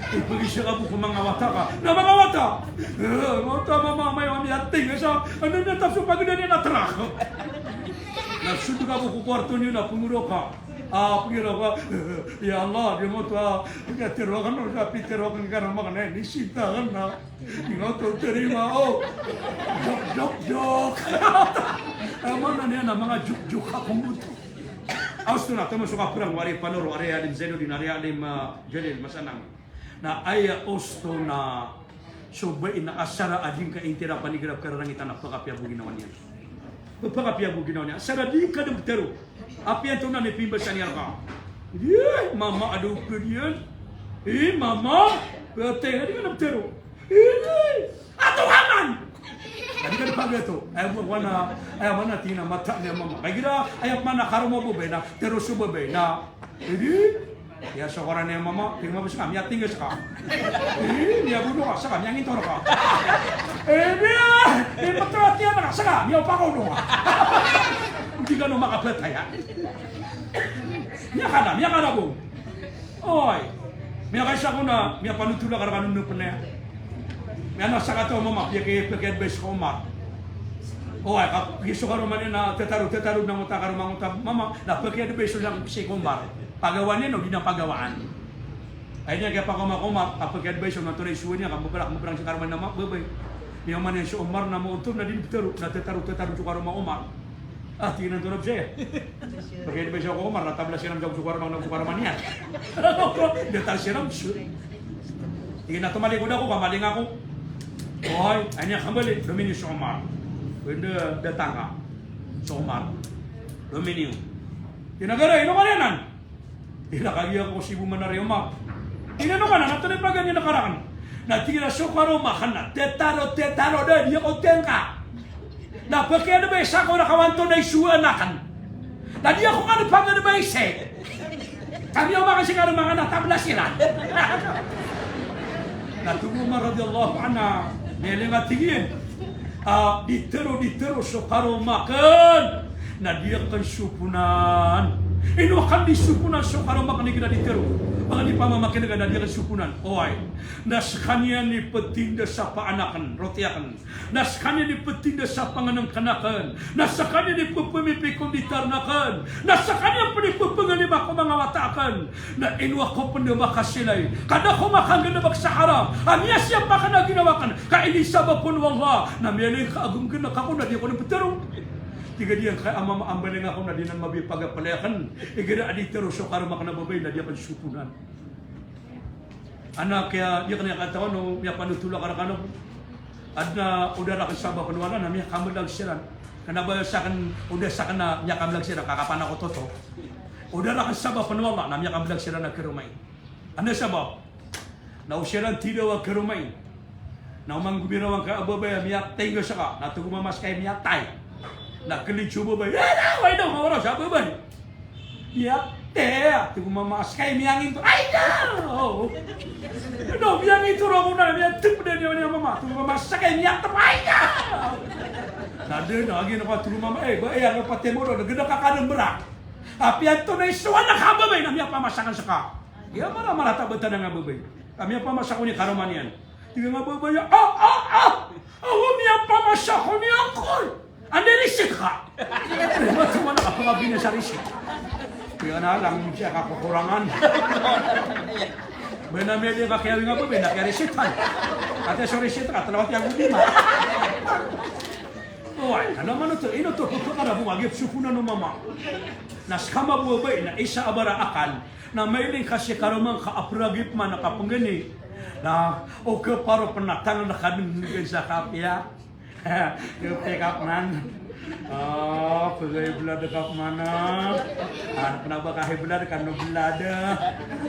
Ipagisa ka bo ko manga wata ka, na manga wata. Manga wata, mama, amay, mami, ating, sa, ano na, tapos pagdani na trak. Na sodog ka bo ko kuwarto niyo na pengoro ka. A, pengoro ka. Ya Allah, di mo to, a, pitharo aken, pitharo aken, karoma aken, ini sinta aken na. Di mo to terima, o. Jok, jok, jok. Aya maana niyan na manga jok, jok ako mo to. Aos to na, tomo so kaperang, wari Panoro, ari Alim Zainuddin, ari Alim, a, Jalil, Masanang. Na aya osto na so bai na asara a di ngka intirapan igira pekararangitan na pekapiya bo ginawa niyan. Pekapiya bo ginawa niyan. Asara di ngka den petero. Apiya antonaa i pimbasa niyan reka. Iyay, mama, ado pediyan. Ih, mama, petero, di ngka den petero. Iyay, ato kaman. Adi ka di pagato. Aya bo wana, aya mana tina mata niya mama. Kagira, aya mana karoma bo bai na, tero so babai na. Edi, iya sokoran iyan mama, tig mambo seka, miyatingga seka. Edi, miyabono ka seka, miyangintor ka. Edi, ipeteratiyan ka seka, miyaopakaono ka. Di kano makapataya. Miyakana, miyakana bo. Oy. Miyakaisa ko na, miyapanotol ka reka na no penaya. Miyanasa ka to mama, piyaki, piyaki-advice ko Omar. Oy, ka, giso karoma niyan na tetaro, tetaro na ngota karoma ngota mama, na piyaki-advice so lang pisi ko Omar. Pagawaan iyan o di na pagawaan. Aya niyan kiyapakaoma ko Omar, a piyaki-advice o na tonay suwa niyan, ka maprak, maprak so karoma niyan na ma-, babay. Miyaoma niyan so Omar na maontol na di na petero, na tetaro, tetaro so karoma Omar. A, tig iyan antonaa bes aya. Piyaki-advice ako ko Omar, na tabla siran so karoma, na so karoma niyan. Datar siran so. Tig iyan a tomalikod ako, kamaling ako. Oy, aya niyan kambali, dominiyo so Omar. Pwede datang ka. So Omar. Dominiyo. Tig iyan a gari, ino ka niyan anan? Tig iyan a kagiya ko si bo man ari Omar. Tig iyan a ino ka anan, antonaa i paganay na karaken? Na tig iyan a so karoma aken na tetaro, tetaro da, di ako tengka. Na piyaki-advice ako reka o antonaa i sowaan aken. Na di ako kano pag-advice. Kami o makasikar manga na tabla siran. Na tig o Omar radiyallahu anhu, miyailay a tig iyan a, ditero, ditero so karoma aken. Na di aken soponan. Ino aken di soponan so karoma aken igira ditero? Ba ka di pamamakinega na di aken soponan. Oway. Na sekaniyan i petinda sa paan aken, roti aken. Na sekaniyan i petinda sa pangenengken aken. Na sekaniyan i pepemipikonditar aken. Na sekaniyan pen i pepengalima ko manga wata aken. Na ino ako pen da makasilay. Ka da ako makanggenebek sa haram. A miyasiyap aken a ginawa aken. Ka inisabap on o Allah. Na miyailay ka a gomgeneb ako na di ako den petero. Tig a di aken ka a mama, ambaling ako na di anan mabi pagapalay aken. Igira a ditero so karoma aken a babay na di aken soponan. Anak ya, di aken katawan o miyapanotol ako rekano. Aden a o da raken sabapen o Allah na miyakamelag siran. Kena ba saken, o da saken na miyakamelag siran, ka kapanakot oto. O da raken sabapen o Allah na miyakamelag siran a karoma i. Anda sabap? Na o siran tidawa karoma i. Na o manggobiraw angkai a babay a miyatay ngka saka, na tig o mama saka i miyatay. Na khalid so babay, "Ay, na, ay, na, mawaraw sa babay." Miyatay, tig o mama saka i miyanginto, "Ay, na!" O. Na, miyanginto ron ako na, miyatay pn dn iyan a mama. Tig o mama saka i miyatay, "Ay, na!" Na dn, na, agi na ko, tig o mama, "Eh, ba, eh, ano pa timo ron, ganda ka ka dn brak." Apiya antonaa i so anak a babay na miyapamasa akn saka. Iya, mara, mara ta btad a babay. Ka miyapamasa ako niyan karoma niyan. Tig a babay a, "Ah, ah, ah! Aw, miyapamasa ako niyan ko. Anda i risit ka?" Ba, tig o mama, "Apa ka binasa risit?" Tig a, "Na lang siya kakokorangan." Ba na miyadi ka kiyawing a babay na kiyarisitan. Ati so risit ka, talawat iya godi ma. Oway, kna man oto, ino oto, oto ka na bo, agi psoponan o mama. Na ska mambo a babay na isa a bara akal. Na mailing ka si karoma ngka a pragip man a kapnggni. Na o kaparo pn a tangd ka dn ngka sa kapiya. Kapiya ka pman. O, pagay blood ka pman a. An pn a ba ka high blood ka no blood.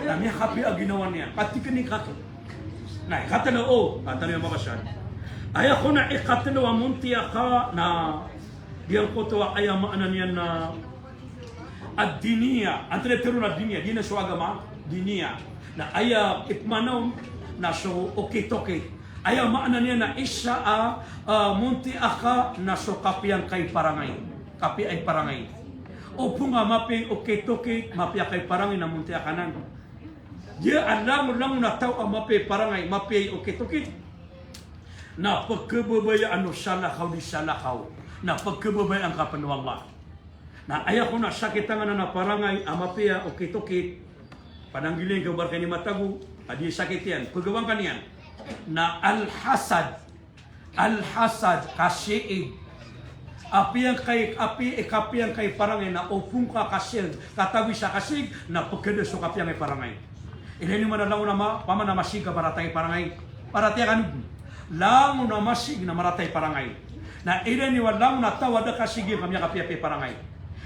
Na miyakapiya a ginawa niyan. Pati kni ka. Na ikatlo, o, katlo a mabasa. Aya kon a ikatlo a montiya ka na giyangkoto a aya maana niyan na ad-diniya. Antonaa i tero na diniya? Diniya so agama, diniya. Na aya ipmana on na so okit-okit. Aya maana niyan na isa a, a, montiya ka na so kapiya ngka i parangay. Kapiya i parangay. Opama mapiya i okit-okit, mapiya ka i parangay na montiya ka nan. Giya a langon-langon a taw a mapiya i parangay, mapiya i okit-okit, na pkhababayaan o salakaw di salakaw, na pkhababayaan ka pn o Allah. Na aya kon a sakit angkanan a parangay a mapiya, okit-okit, pananggilai ngka o barkay ni matago a di sakit iyan, pgawaan ka niyan. Na al-hasad, al-hasad, kasiig. Apiya ngka i, apiya i, kapiya ngka i parangay na opama ka kasiig, katawi sa kasiig, na pkhada so kapiya ngka i parangay. Ilay niyo man a langon a ma-, opama na masiig ka, marata i parangay. Marata i kandod. Langon a masiig na marata i parangay. Na ilay niyo a langon a taw a da kasiig iyan ka miyakapiyapiya i parangay.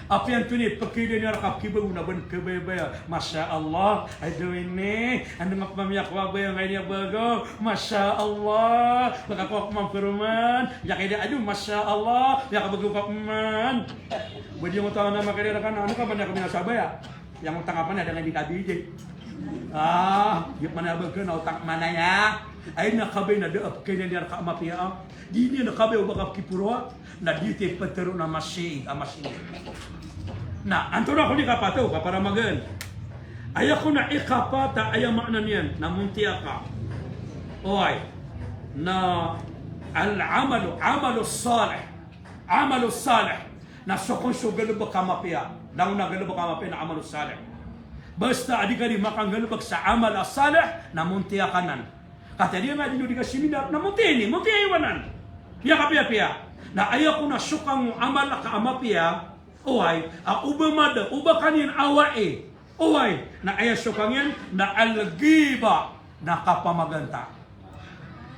Apiya antonaa i pkhailay niyan rka a pkhibago na ba ngka kabaya-baya. Masha Allah, ay daw ini, anda ngka pman miyakabaya, ngka ini a bago. Masha Allah, makakowa ka pman paroman. Miyakailay, ado, masha Allah, miyakabago ka pman. Ba di ngka oto a makailay rka na, ano ka ba niyan ka minasabaya? Aya oto ngka pman a da ngka di kabaya. Ah, giya pman a bago na oto ngka pman aya. Ay na kabaya na da a pkhailay niyan rka a mapiya a. Di niyan kabaya o ba ka pkhiporoa. Na di ti ptharoon a masiig, a masiig. Na antonaa kon i kapataw, kaparamagan. Aya kon a ikapat a aya maana niyan na montiya ka. Oway. Na al-amalu, amalu salih. Amalu salih. Na so kon so galbk a mapiya. Langon a galbk a mapiya na amalu salih. Basta a di ka di makanggalbk sa amal a salih, na montiya ka nan. Katii a di nga di ka seminar, na montiya ini, montiya iwanan. Miyakapiyapiya. Na aya kon a sokang o amal ka a mapiya, oway, a oba mada, oba kaniyan awai. Oway, na aya sokang iyan, na al-ghibah, na kapamaganta.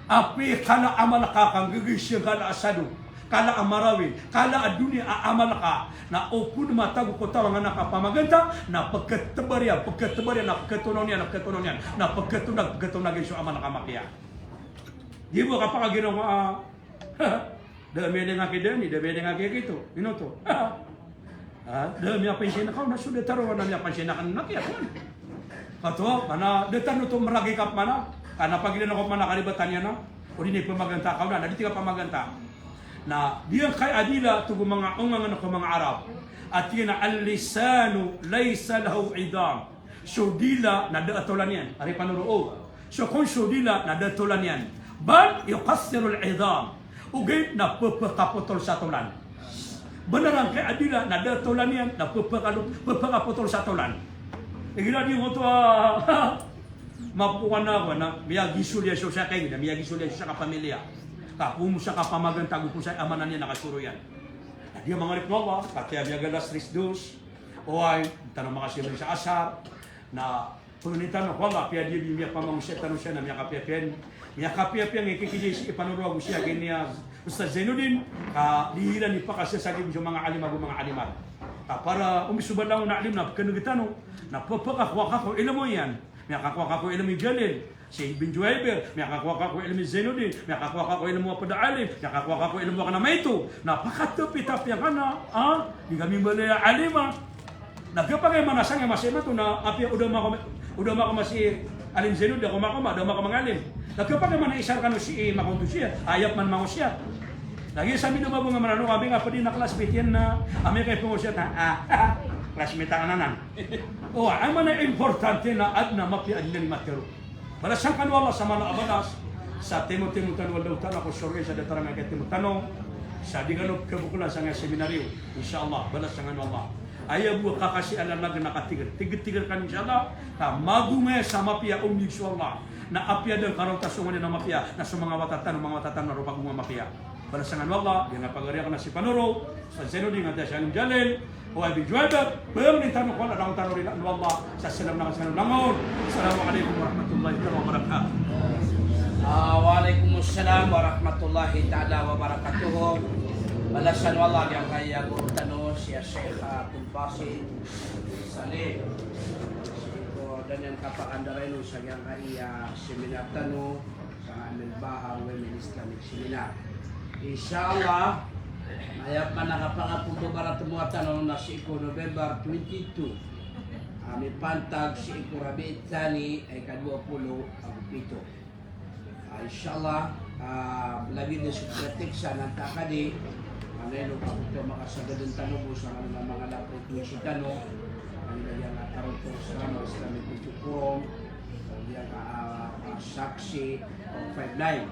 Apiya kala a amal ka a kanggagaysing, kala a sadong, kala a marawin, kala a doniya a amal ka, na opama matago ko taw a ngana kapamaganta, na pkhatbar iyan, pkhatbar iyan, na pkhatonaw niyan, na pkhatonaw niyan, na pkhatonaw, pkhatonaw iyan so amal ka a mapiya. Di bo kapakaginawa, ah, da a miyalingaki dani, da a miyalingaki a gioto. Ino oto? Ah, da a miyapansin ka on, na so da tharoon a miyapansin ka na kiya kon. Kato, mana, da tano oto maragi ka pman a, ka na pagilayn ako pman a kalibatan iyan a, o di na ipamaganta ka on, na di ti kapamaganta. Na, di angkai a dila, tig o manga ongangan ko manga Arab. A tig iyan a, "Al-lisanu laysa lahu idam." So dila na da a tolan iyan. Ari panoro o. So kon so dila na da a tolan iyan. Bal yukassirul idam. Ogaid na pphakapotol sa tolan. Bnar angkai a dila na da a tolan iyan, na pphakalo-, pphakapotol sa tolan. Igira di ngoto a, mapokowan ako na, miyagisolia so sakay, na miyagisolia so sakapamilya. Ka phoon sa kapamaganta go phoon sa amana niyan na kasoro iyan. Na di a mangarip o Allah, katii a miyagalas tris dos. Oway, tano makasiyomin sa asar. Na pangnin tano ko Allah, apiya di a miyapamangosaya tano siya na miyakapiyapiya. Miyakapiyapiya ngka i kikijay si ipanoro ago siya kiniya Ustadh Zainuddin, ka di iran ipakasasagi so manga alim ago manga alimat. Ka para omi so ba langon a alim na pkhaneg tano, na pphakakowa ka ko ilmo iyan. Miyakakowa ka ko ilmo i Jalil. Si Ibn Juwayber, miyakakowa ka ko ilmo i Zainuddin, miyakakowa ka ko ilmo a pd a alim, miyakakowa ka ko ilmo a kna maito. Na pakatpit a piya ka na, a, di kami mbaloy a alim a. Na kiyapakay man a sangkai a masa imanto na apiya o da mako, o da mako masa i Alim Zainuddin, da ko mako ma, da mako mangalim. Na kiyapakay man a isa rkano sii makaonto siya, aya pman mangosiyat. Lagid sa mido mabonga marano kami nga pd na classmate iyan na, ami kay pangosiyat na, a, classmate anan anan. O, aya maana importante na adn a mapiya a dn iyan i matero. Balasan kano o Allah sa mala a balas, sa timotimo tano o Allahu Ta'ala ko sorga sa datar a miyakatimo tano, sa di kano kaboklan sangkai a seminaryo, insha Allah, balasan kano o Allah. Aya bo a kakasi a lalag na katigr, tigr-tigr kano insha Allah, na magongaya sa mapiya, o insha Allah, na apiya dn kano ta so ngani na mapiya, na so manga wata tano, manga wata tano na roo pagongaya mapiya. Balasan kano o Allah, giyangkai a pagari akn a si Panoro, Ustadh Zainuddin, ngka si Alim Jalil, o Abi Juwayber, pangnin tano ko Allah, langon tano rin o Allah, sa salam na kasangan langon. Assalamu alaikum warahmatullahi taala wabarakatuh. Ah, wa alaikum assalam warahmatullahi taala wabarakatuh. Balasan o Allah giyangkai a goro tano, si Sheikh Abdul Basit Saleh. Sii ko da niyan kapakandarainon sa giyangkai a seminar tano, sa Amel Bahar Women Islamic Seminar. Insha Allah, na aya pman a kapakapmbabaratemowa tano na sii ko November twenty-two, a mipantag sii ko Rabi'ut Thani, a ikadowa polo ago pito. Ah, insha Allah, ah, lagid a so pratiksa na antaa ka di, a na ino ka oto a makasagadan tano bo sa manga, manga lapot o isi tano, a lagid a giyangkai a karontor sa manga Islamic Forum, a giyangkai a, ah, Saksi, o Five Line.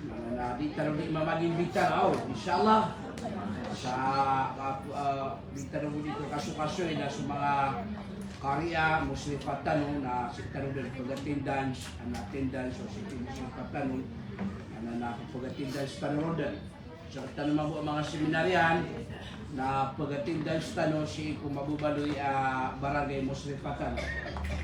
Na, na, na, di tano di mamag-invita, o, insha Allah. Sa, ah, ah, di tano bo di kasokasoy na so manga kariya, Muslifa tano, na sii tano dn pag-attendance, an attendance o sii ko Muslifa tano, na, na, na pag-attendance tano roo dn. Sa tano mambo a manga seminar iyan, na pag-attendance tano sii ko mababaloy a barangay Muslifa tano.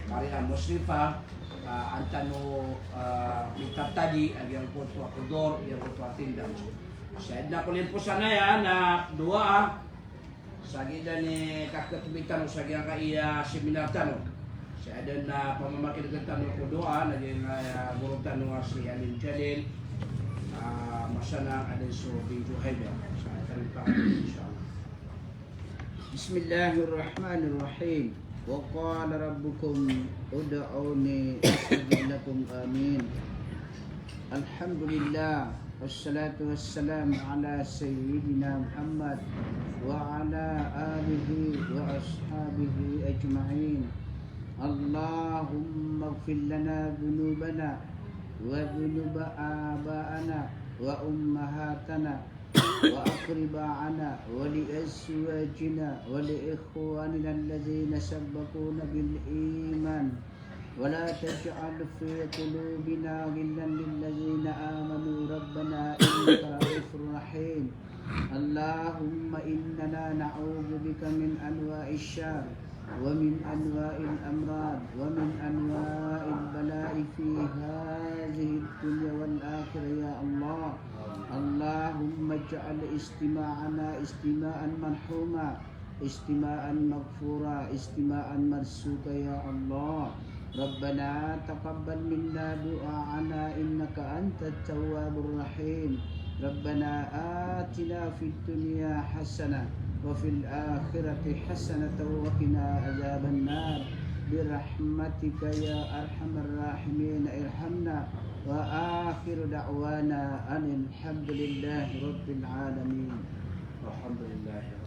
Kariya Muslifa, ah, an tano, ah, mitatadi a giyangkoto a hudur, giyangkoto a attendance. Sa adn a kolimposan aya na doa, sa giya dn i kakatbi tano sa giyangkai a seminar tano. Sa adn a pamamakinegen tano ko doa, na giyangkai a goro tano a si Alim Jalil, ah, masanang adn so Ibn Juwayber. Sa adn a, insha Allah. بسم الله الرحمن الرحيم. وقال ربكم ادعوني أستجب لكم. آمين. الحمد لله، والصلاة والسلام على سيدنا محمد وعلى آله وأصحابه أجمعين. اللهم اغفر لنا ذنوبنا وذنوب آبائنا وأمهاتنا وأقربائنا ولأزواجنا ولإخواننا الذين سبقونا بالإيمان ولا تجعل في قلوبنا غلا للذين آمنوا ربنا إنك رءوف رحيم. اللهم إننا نعوذ بك من أنواع الشر ومن أنواع الأمراض ومن أنواع البلاء في هذه الدنيا والآخرة يا الله. اللهم اجعل اجتماعنا اجتماعا مرحوما، اجتماعا مغفورا، اجتماعا مرزوقا يا الله. ربنا تقبل منا دعاءنا إنك أنت التواب الرحيم. ربنا آتنا في الدنيا حسنة وفي الآخرة حسنة وقنا عذاب النار برحمتك يا أرحم الراحمين. ارحمنا. وآخر دعوانا أن الحمد لله رب العالمين. الحمد لله.